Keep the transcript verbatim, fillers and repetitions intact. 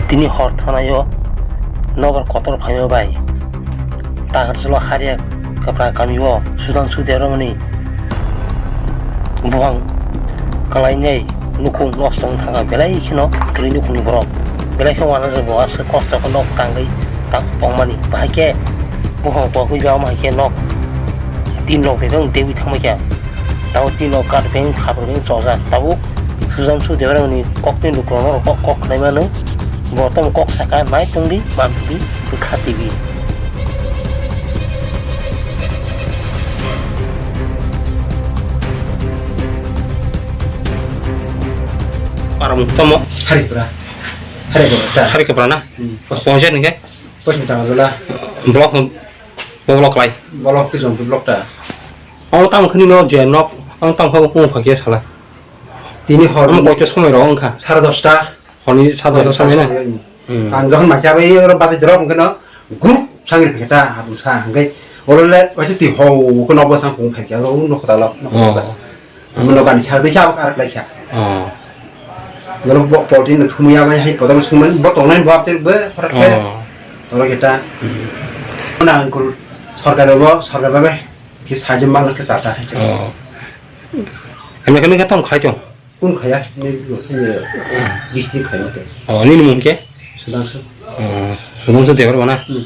Tini hor thanaio nobar kotor phaima bai Takarjalo Hariya Kapra kamio Sudhanshu Debbarmani buphang kalainai nukhung nosto wng thangkha, belai kheno kwrwi nukhungni borok, belai khe uanajak bo aswk kosto khe nok tangwi ta-, tongmani, bahai khe buphang tokwi bama hai khe nok tin rok bai bang dewi thangbai kha. Tabuk tin rok kat beng khapur beng chojak. Tabuk Sudhanshu Debbarmani kokni lukurokno kok, kok khnai mano. Bo tamo kok saka nai tongdi, manpili, bwkha tibi. Param tamo. Haripura. Haripura, ta. Haripura na? Hmm. Pongsa ni ke? Pos mi tang la. Block, block lai. Block ki jong block ta. Ang tang khani no je nok, ang tang kha ko phakya sala. Tini hor. Ang koito somoi rok wngkha. Sare dosta. Honi sade hor samai na. Hmm. Ang jokhon maisa bai oro bachai drop hwnkhe no group sangri phai ta habung sa hwnkhe oro le waisa twi ho ko nok bwsang phung phai khe oro nok da lok nok da. Oh. Amo nok ani sa dei sa ar klai kha. Oh. Oro bo polti no thumui ya bai hai podol sungman bo tongnai bo apte bo horak khe. Oh. Oro khe ta. Hmm. Na angkul sorkar bo sorkar bai khe sajim mal khe chata hai. Oh. Ame khe tam khai chong. Kung khaya, ni, ni, gisti khaya te. Oh, nini mung khe? Sudangsu. Oh, Sudangsu Debbarma na? Hmm.